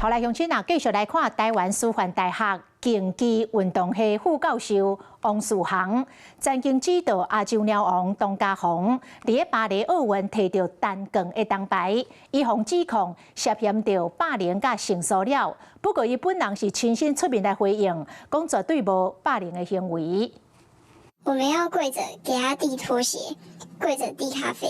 好來，鄉親啊，繼續來看臺灣師範大學競技運動系副教授翁樹航，曾經指導亞洲鳥王董家鴻，佇咧巴黎奧運提著單槓的銅牌，伊予指控涉嫌著霸凌佮性騷擾。不過，伊本人是親身出面來回應，講絕對無霸凌的行為。我們要跪著給他遞拖鞋，跪著遞咖啡。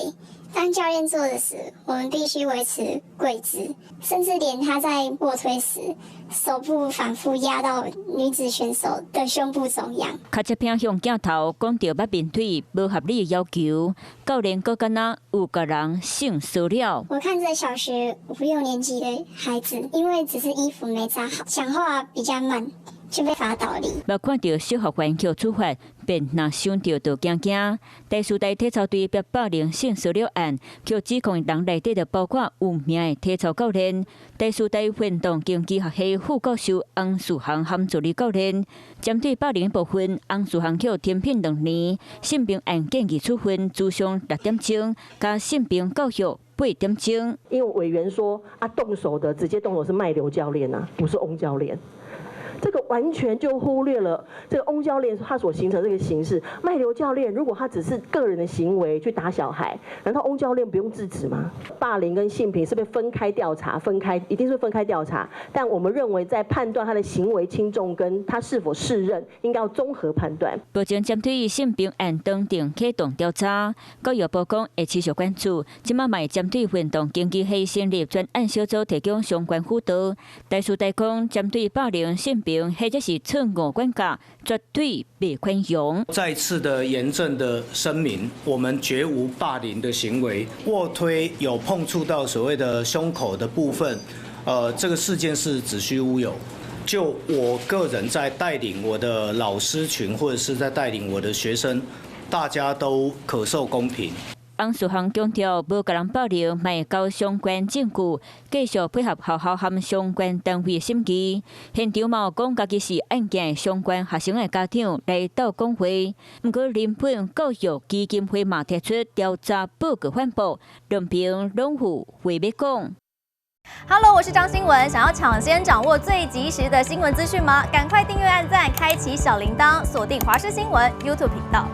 當教練坐著時，我們必須維持跪姿，甚至連他在臥推時，手部反覆壓到女子選手的胸部中央。跤車片向鏡頭講著捌面對無合理的要求，教練閣敢若有共人性騷擾。我看著小學五六年級的孩子，因為只是衣服沒紮好，講話比較慢，就被罰倒立。欲看著小學員予處罰，便若想著就驚驚。台師大體操隊被霸凌性騷擾案，予指控的人內底就包括有名的體操教練，台師大運動競技學系副教授翁樹航含助理教練。針對霸凌部分，翁樹航予停聘2年，性平案建議處分諮商6點鐘，佮性平教育8點鐘。因為委員說啊，動手的直接動手是麥劉教練啊，不是翁教練。這個完全就忽略了這個翁教練他所形成這個形式。麥劉教練如果他只是個人的行為去打小孩，難道翁教練不用制止嗎？霸凌跟性平是被分開調查，分開一定是分開調查。但我們認為在判斷他的行為輕重跟他是否適任，應該要綜合判斷。目前針對性平案當庭啟動調查，教育部講會持續關注。這馬嘛會針對運動競技系成立專案小組，提供相關輔導。台師大講針對霸凌性平或者是錯誤管教，絕對袂寬容。再次的嚴正的聲明，我們絕無霸凌的行為。臥推有碰觸到所謂的胸口的部分，這個事件是子虛烏有。就我個人在帶領我的老師群，或者是在帶領我的學生，大家都可受公平。翁樹航強調，無共人霸凌，嘛會交相關證據，繼續配合學校和相關單位審議。現場嘛有講，家己是案件相關學生的家長來鬥講話。毋過，林本教育基金會嘛提出調查報告反駁，兩邊攏有話欲講。 Hello，我是張新文，想要搶先掌握最及時的新聞資訊嗎？趕快訂閱、按讚、開啟小鈴鐺，鎖定華視新聞 YouTube 頻道。